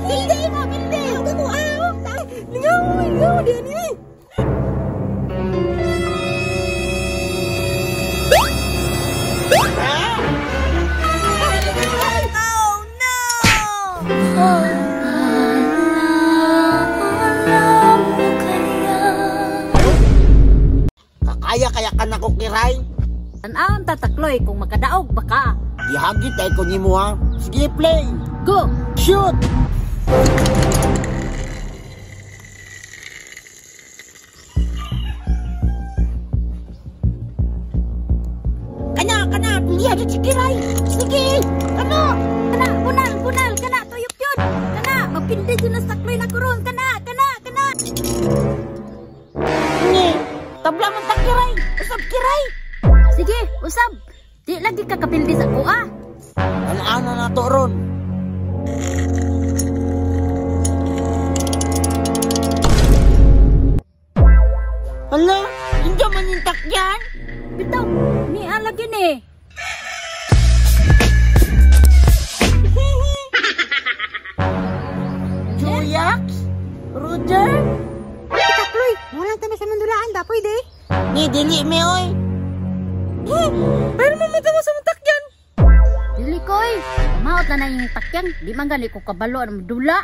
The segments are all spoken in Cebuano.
Bildi mo, bildi. Ako aw. Lingaw, lingaw diyan ni. Oh no! Kakaya kaya ka na ko, Kiray. Tan-awon ta, Takloy, kung makadaog baka. Gihagit ay ko nimo ha. Sige, play. Go! Shoot! Kana, kana, pilihan si Kiray. Sige, kana. Kana, bunal, bunal, kana, tuyok yun. Kana, mapindi yun na Takloy na kuron. Kana, kana, kana. Ni, tabla man ta, Kiray. Usab, Kiray. Sige, usab. Di lagi ka kapildi sa kuha. Ana na to ron. Hala, hindi man yung takyan. Bitaw, ni alagi ni. Juyax? Roger? Takloy, wala tayo sa mandulaan da, pwede? Ni, dili mi, oy. Pero mamata mo sa takyan. Dili ko, oy. Maot na na yung takyan. Di man gali ko kabalo ang dula.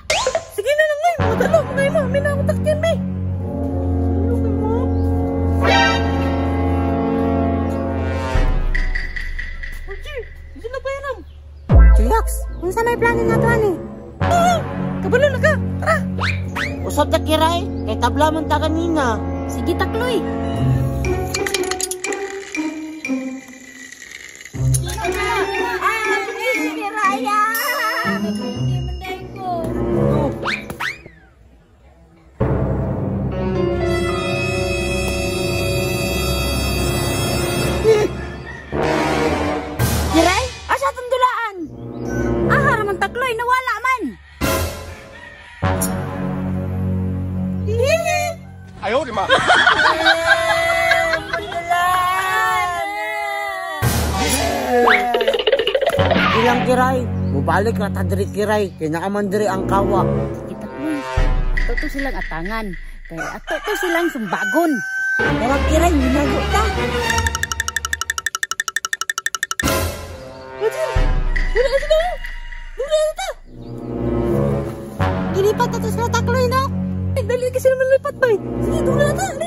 Sige na lang, oy. Madalo, mga mo. May na akong takyan, may. Roger, isa na ba yan, am? Juyax, unsa may plano na to, ani? Kabalo na ka. Tara. Usab ta, Kiray. Kay tabla man ta kanina. Sige, Takloy. Kiray, asa atong dulaan? Aha raman, Takloy, nawala man. Ayaw, di ma. Ilang, Kiray? Mubalik na ta diri, Kiray. Kay naa man diri ang kawa. Sige, Takloy. Ato to silang atangan. Kaya ato to silang sumbagon. Tara, Kiray, minago ta. Roger, wala na sila. Wala na ta. Gilipat na to sila, Takloy, no? Ay, dali kasi naman lipat, bay. Sige, dula na ta.